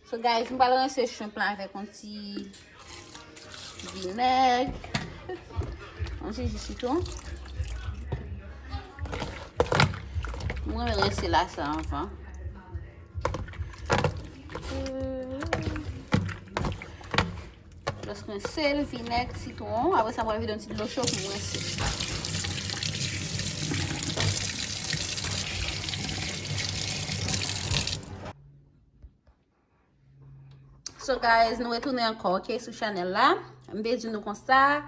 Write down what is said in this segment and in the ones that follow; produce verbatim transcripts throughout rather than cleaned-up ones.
So guys, m pral rense shrimp lan avèk yon ti vinèg, yon ti ji sitwon. M renmen rense la sa anvan. Just rense l, vinèg, sitwon. Apre sa, m pral vide yon ti dlo cho pou m rense. So guys, nou retounen ankò, ok, sou chanèl la. M te di nou konsa,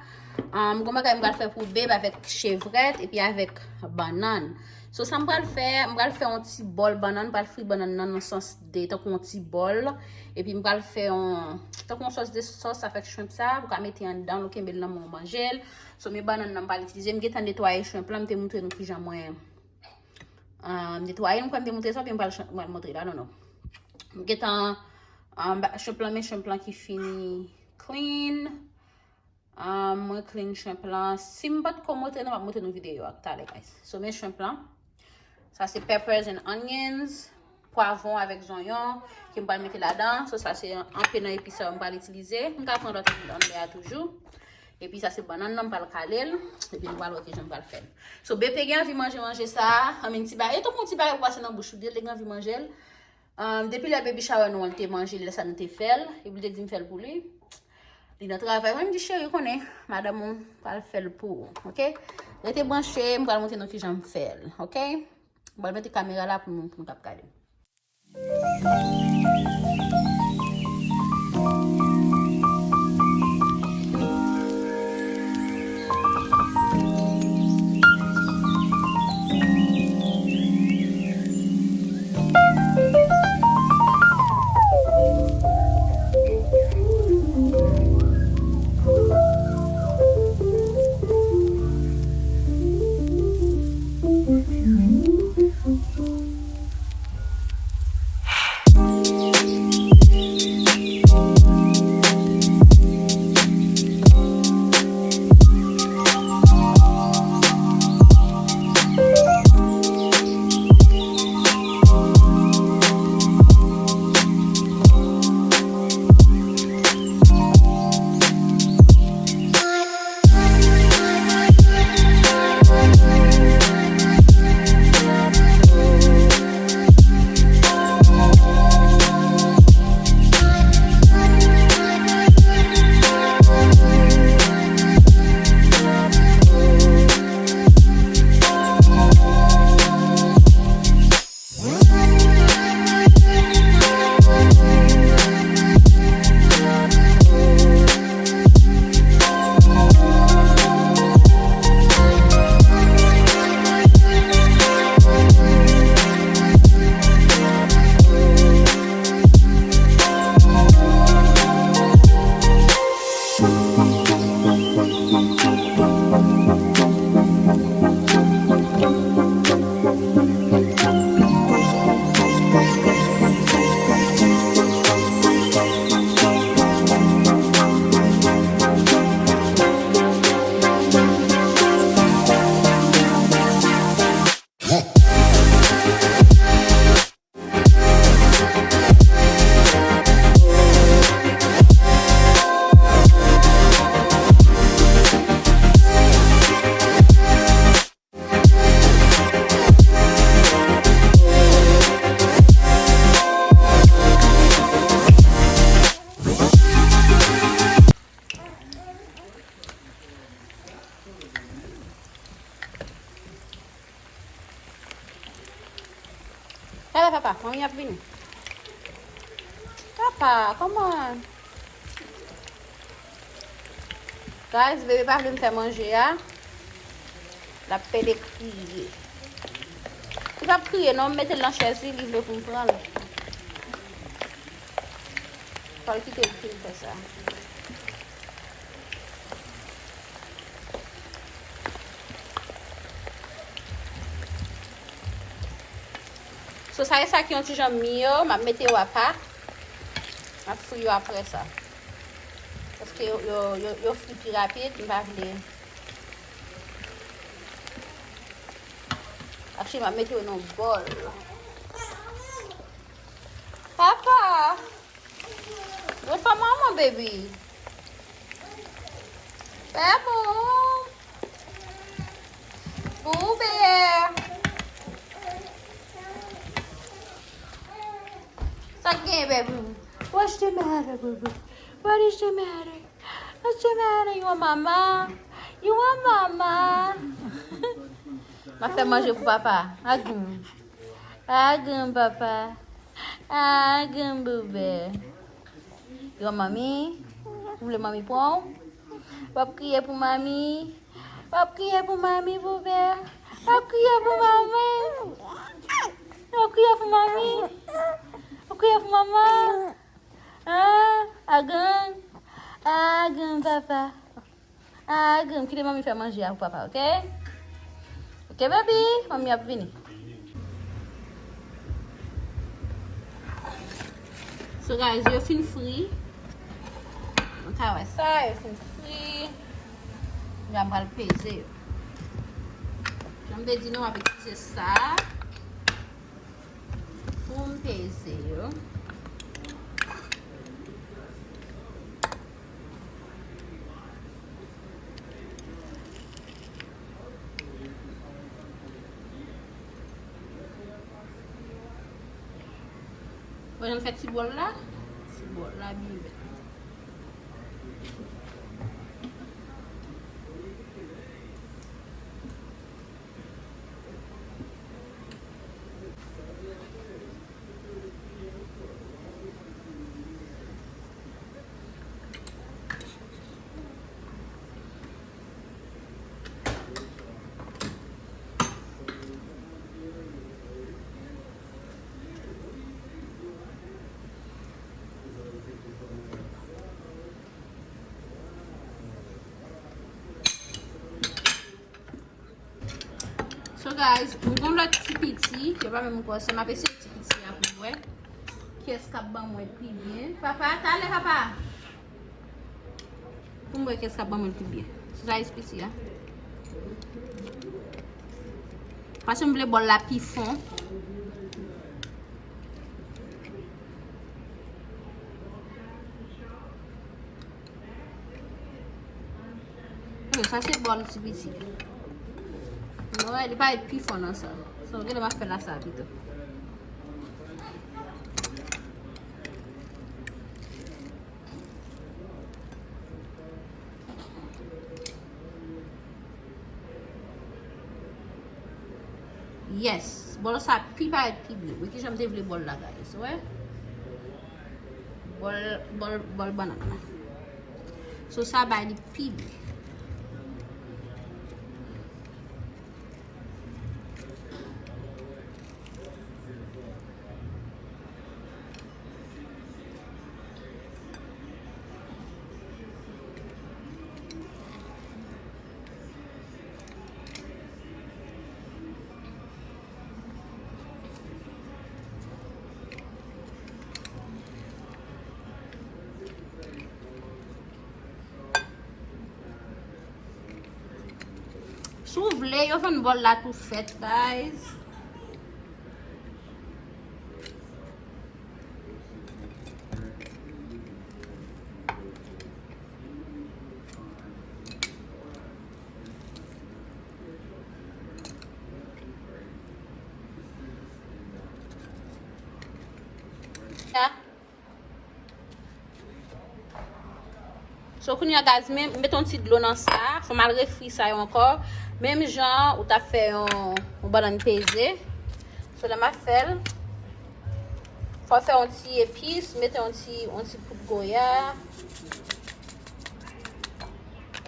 um, gon bagay m pral fè pou beb avèk chevrèt epi avèk bannann. So sa m pral fè, m pral fè yon ti bòl bannann, m pral fri bannann nan nan sòs de, tankou yon ti bòl. Epi m pral fè yon, tankou yon sòs de sòs avèk shrimp sa, pou ka mete anndan l, ou kenbe l nan men w manje l. So men bannann nan m pral itilize, m gentan netwaye shrimp lan, m te montre nou kijan mwen Ah, m netwaye l, m kwè m te montre sa, oubyen m pral chan-, m pral montre la, non, non. M gentan, ah, ba-, shrimp lan, men shrimp lan ki fini clean. Ah, mwen clean shrimp lan. Si m pa t ko montre nou, m ap montre nou videyo a talè, guys. So, men shrimp lan. Sa se peppers and onions, pwavwon avèk zonyon ke m pral mete ladan. So, sa se anpe nan epis sa yo m pral itilize. M ka pran lòt anndan a toujou. Epi sa se bannann nan, m pral kale l. Epi nou pral wè kijan m pral fè l. So, beb te gen anvi manje manje sa. Anmen ti bagay. E tankou yon ti bagay pou pase nan bouch ou, li te gen anvi manje l. Um, depi lè baby shower nou an, li te manje l, lè sa nou te fè l. Epi li te di m fè l pou li. Li nan travay. Mwen m di, cheri, konnen, madanm ou pral fè l pou ou. Ok? Rete branche, m pral montre nou kijan m fè l. Ok? M pral mete kamera la pou nou, pou nou kab gade. Ala papa, manmi ap vini. Papa, kòman? Guys, bebe pa vle m fè manje a. L ap pede kriye. Li p ap kriye non, m mete l nan chèz li, li vle pou m pran l. Fò l kite l fin fè sa. So, sa e sa ki yon ti jan mi yo, m ap mete yo apa. M ap fri yo apre sa. Paske yo, yo, yo, yo fri pi rapid, m pa vle. Actually, m ap mete yo nan bòl. Papa! What's up, mama, baby? Babu. Boo bear. Sa k gen, baby? What's the matter, boo boo? What is the matter? What's the matter? You want mama? You want mama? M ap fè manje pou papa. Agum. Agum, papa. Agum, boo bear. Yon manmi. Ou vle manmi pran w? W ap kriye pou manmi. W ap kriye pou manmi, boo bear. W ap kriye pou manmi. W ap kriye pou manmi. W ap kriye pou manman. Ah, Agum. Agum, papa. Ah, Agum, kite manmi fè manje a pou papa, oke? Oke, baby? Manmi ap vini. So, guys, yo fin fri. Nou ka wè sa, yo fin fri. Kounye a m pral peze yo. Jan m te di nou, m ap itilize sa pou m peze yo. Bon, jan m fè ti bòl la. Ti bòl la byen bèl. So, guys, m gon lòt ti piti, yo pa menm gwosè, m ap eseye ti piti a pou m wè kiyès k ap ban mwen pi byen. Papa, talè, papa. Pou m wè kiyès k ap ban mwen pi byen. Se sa, ti piti a. Paske m vle bòl la pi fon. Wi, sa se bòl ti piti. Mwen wè li parèt pi fon nan sa. So, genlè m ap fè la sa pito. Yes, bòl sa pi parèt pi byen. Wi, kijan m te vle bòl la, guys, wè. Bòl, bòl, bòl bannann la. So, sa bay li pi byen. Si w vle, yo vann bòl la tou fèt, guys. So, kounye a, guys, men, mete yon ti dlo nan sa. Fò m al refri sa yo ankò. Menm jan ou t ap fè yon, yon bannann peze. So, lè m ap fè l, fò fè yon ti epis, mete yon ti, yon ti poud goya.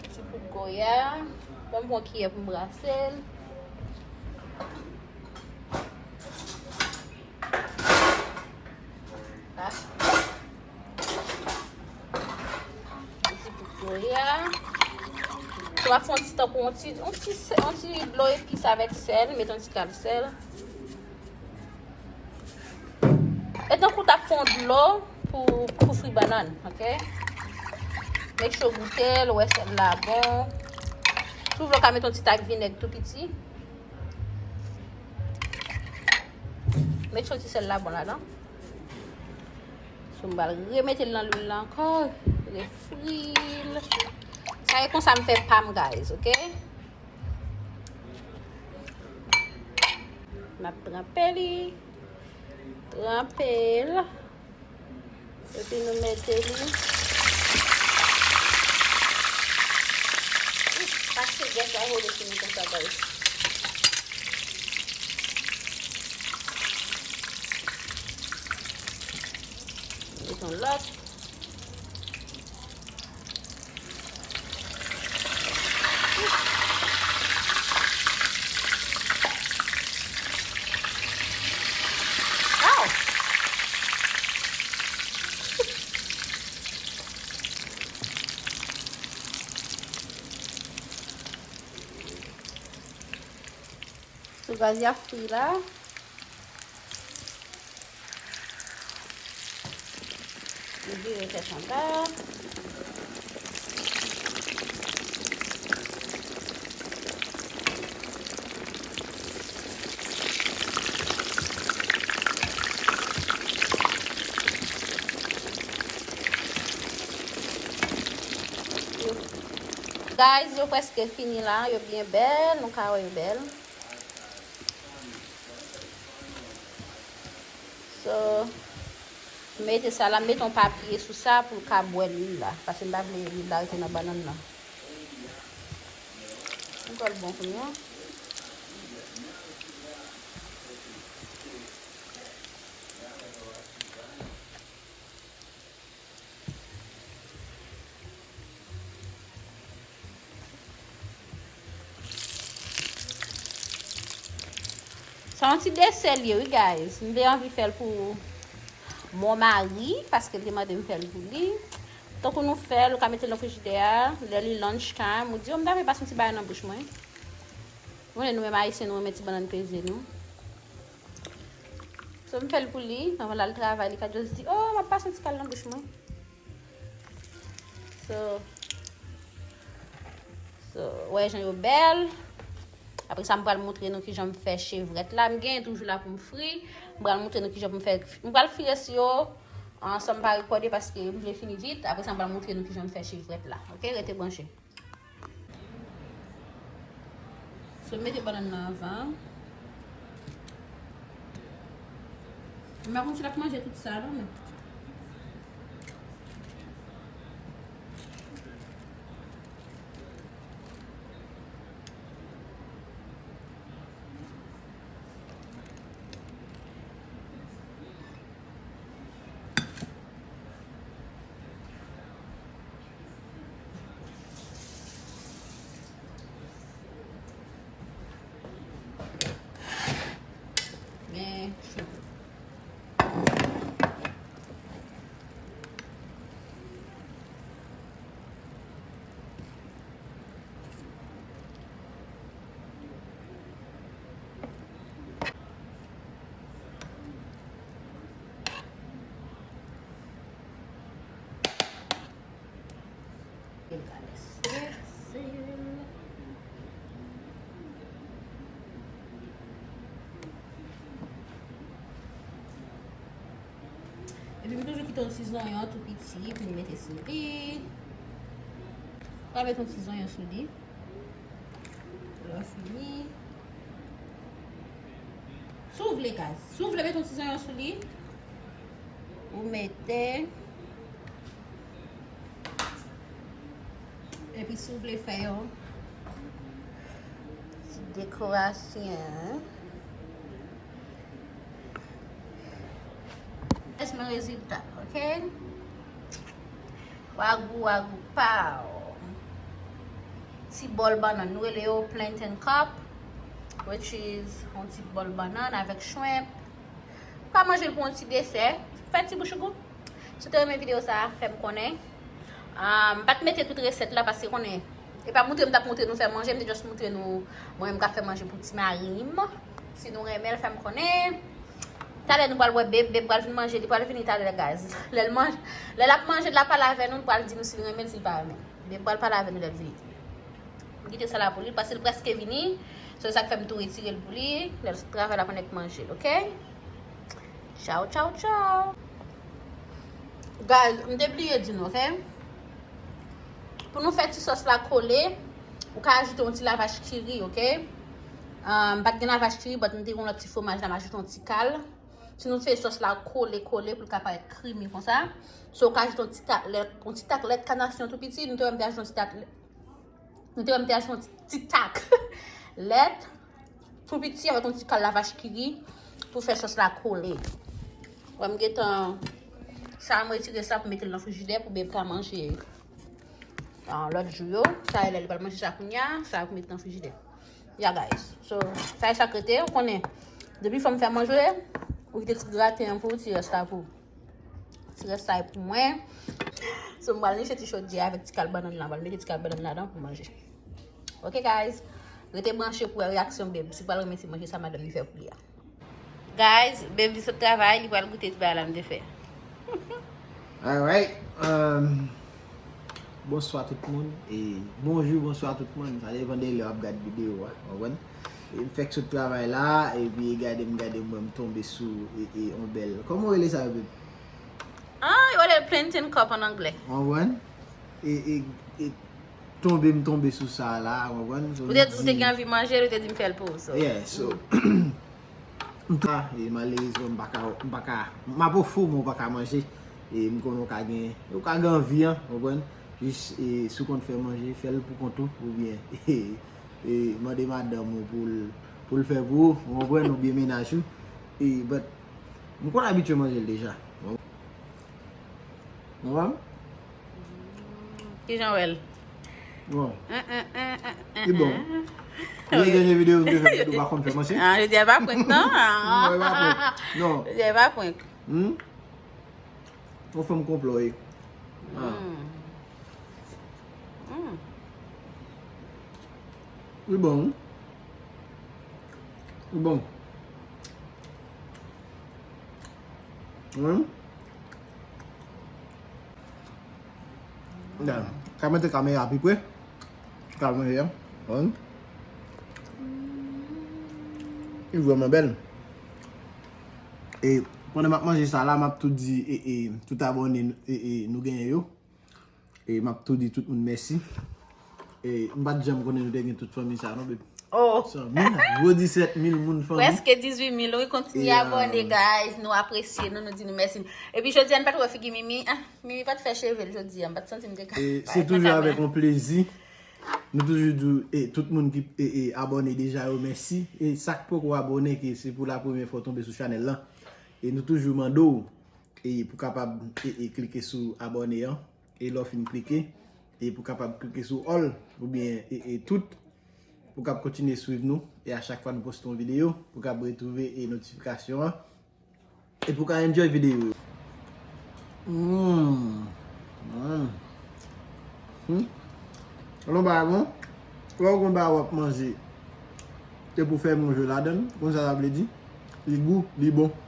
Ti poud goya. Ban m pran kiyè pou m brase l. Ti poud goya. So, w ap fè yon ti tankou yon ti, yon ti sè-, yon ti dlo epis avèk sèl, met yon ti kal sèl. E tankou w t ap fè yon dlo pou, pou fri bannann, oke? Make sure w goute l, wè sèl la bon. Si w vle, w ka met yon ti tak vinèg tou piti. Make sure ti sèl la bon ladan. M pral remete l nan lwil la ankò, refri l. Sa e konsa m fè pa m, guys, ok? M ap tranpe li. Tranpe l. Epi nou mete li. Ih, pase gaz la rele sou nou konsa, guys. Met yon lòt. Waw! Sou gaz y ap fri la. M vire tèt anba. Guys, yo prèske fini la, yo byen bèl, nou ka wè yo bèl. So, mete sa la, mete yon papye sou sa pou l ka bwè lwil la, paske m pa vle lwil la rete nan bannann nan. Li pral bon kounye a. Sa yon ti desè li ye, wi, guys. M te anvi fè l pou mon mari, paske l te mande m fè l pou li. Tankou nou fè l, ou ka mete l nan frijidè a, lè li lunch time, ou di, "Oh, m ta vle pase yon ti bagay nan bouch mwen." Ou konnen nou menm Ayisyen, nou renmen ti bannann peze nou. So, m fè l pou li, anvan l al travay, li ka just di, "Oh, m ap pase yon ti kal nan bouch mwen." So, so, wè jan yo bèl. Apre sa, m pral montre nou kijan m fè chevrèt la. M genyen toujou la pou m fri. M pral montre nou kijan pou m fè, m pral fri yo ansanm pa rekòde paske m vle fini vit. Apre sa, m pral montre nou kijan m fè chevrèt la. Ok, rete branche. So, m mete bannann nan anvan. M pa konn si l ap manje tout sa, non, men. Men, Epi m toujou kite yon ti zonyon tou piti pou m mete sou li. Ou ka mete yon ti zonyon sou li. Lè w fini. Si w vle, guys, si w vle mete yon ti zonyon sou li, ou mete. Epi si w vle fè yon ti dekorasyon, guys, men rezilta, ok? Wagou, wagou, pow! Ti bòl bannann, nou rele yo plantain cup, which is yon ti bòl bannann avèk shrimp. Ou ka manje l pou yon ti desè. Fè ti bouch ou gou. Si w te renmen videyo sa a, fè m konnen. Ah, m pa t mete tout resèt la paske konnen, e pa montre m t ap montre nou fè manje, m te just montre nou mwen menm k ap fè manje pou ti mari m. Si nou renmen l, fè m konnen. Talè nou pral wè Babe, Babe pral vin manje, li pral vini talè, guys. Lè l manje, lè l ap manje, l ap pale avè nou, nou pral di nou si l renmen l, si l pa renmen l. Babe pral pale avè nou lè l vini. M kite sa la pou li, paske l prèske vini. So, se sa k fè m tou retire l pou li. Lè l sot travay la pandan k manje l, ok? Tchaw, tchaw, tchaw! Guys, m te bliye di nou, ok? Pou nou fè ti sòs la kole, ou ka ajoute yon ti lavaj kiri, ok? Ah, m pa t gen lavaj kiri, but m te gen yon lòt ti fwomaj la, m ajoute yon ti kal. Si nou fè sòs la kole, kole, pou l ka parèt creamy konsa. So, ou ka ajoute yon ti tak lèt, yon ti tak lèt kanasyon tou piti, nou te wè m te ajoute yon ti tak lèt. Nou te wè m te achte yon ti, ti tak lèt tou piti avèk yon ti kal lavach kiri pou fè sòs la kole. Wè m gentan sa, m retire sa pou mete l nan frijidè pou bebe ka manje, ah, lòt jou yo. Sa e lè li pral manje sa kounye a, sa pou mete nan frijidè. Yeah, guys. So, sa e sa k rete, ou konnen. Depi fanm fè manje, ou kite ti graten an pou ou, ti rès la pou ou. Ti rès sa e pou mwen. So, m pral niche ti chodyè avèk ti kal bannann la. M pral mete ti kal bannann ladan pou manje. Ok, guys. Rete branche pou wè reyaksyon Babe. Si pral renmen ti manje sa madanm li fè pou li a. Guys, Babe li sot travay, li pral goute ti bagay la m te fè. Alright. Um, bonswa tout moun. E bonjou, bonswa tout moun. Sa depann de lè w ap gad videyo a. Konprann? E m fèk sot travay la, epi gade m, gade m, m tonbe sou e, e, on bèl. Kòman w rele sa, Babe? Ah, yo rele plantain cup an anglè. Konprann? E, e, e tonbe, m tonbe sou sa la, konprann? So, ou te di w te gen anvi manje l, ou te di m fè l pou ou, so. Yeah, so, m ta, e malerezman, m pa ka, m pa ka, m ap ofri w, men w pa ka manje. E m konnen w ka gen, w ka gen anvi an, konprann? Jis, e, si w konn fè manje, fè l pou kont ou, oubyen, e, e, mande madanm ou pou l, pou l fè pou ou, w konprann, oubyen mennaj ou. E, but, m konn abitye manje l deja. Bon. Bon. Kijan w wè l? Bon. Li bon. Ou gen dènye videyo m te fè, ou pa konn fè manje? Ah, jodi a pa prank, non? Non, e pa prank. Non. Jodi a pa prank. Hmm? Yon fanm konplò, wi. Ah. Mm. Mm. Li bon, wi. Li bon. Wi. Da. Ka mete kamera pi pre. Kamera. Wi. Li vrèman bèl. E pandan m ap manje sa la, m ap tou di, e, e, tout abòne, e, e, nou genyen yo. E m ap tou di tout moun mèsi. E m pa t janm konnen nou te gen tout fanmi sa, non, Babe. Oh. So, men, gwo disèt mil moun fanmi. Prèske dizuit mil, wi, kontinye abòne, guys. Nou apresye nou, nou di nou mèsi. Epi jodi a, n pa t wè figi Mimi. Ah, Mimi pa t fè cheve l jodi a. M pa t santi m te ka. E se toujou avèk yon plezi. Nou toujou di, e, tout moun ki, e, e, abòne deja yo, mèsi. E sa k poko abòne, ke se pou la premyè fwa w tonbe sou chanèl lan. E nou toujou mande w, e, pou kapab, e, e, klike sou abòne an. E lè w fin klike, e pou kapab klike sou all, oubyen, e, e, tout, pou kab kontinye swiv nou. E a chak fwa nou poste yon videyo, pou kab retwouve, e, notifikasyon an. E pou ka enjoy videyo yo. Mm. Mm. Hmm. Alon bagay bon. Lè w gon bagay w ap manje, e pou fè manje ladan l, konn sa sa vle di? Li gou, li bon.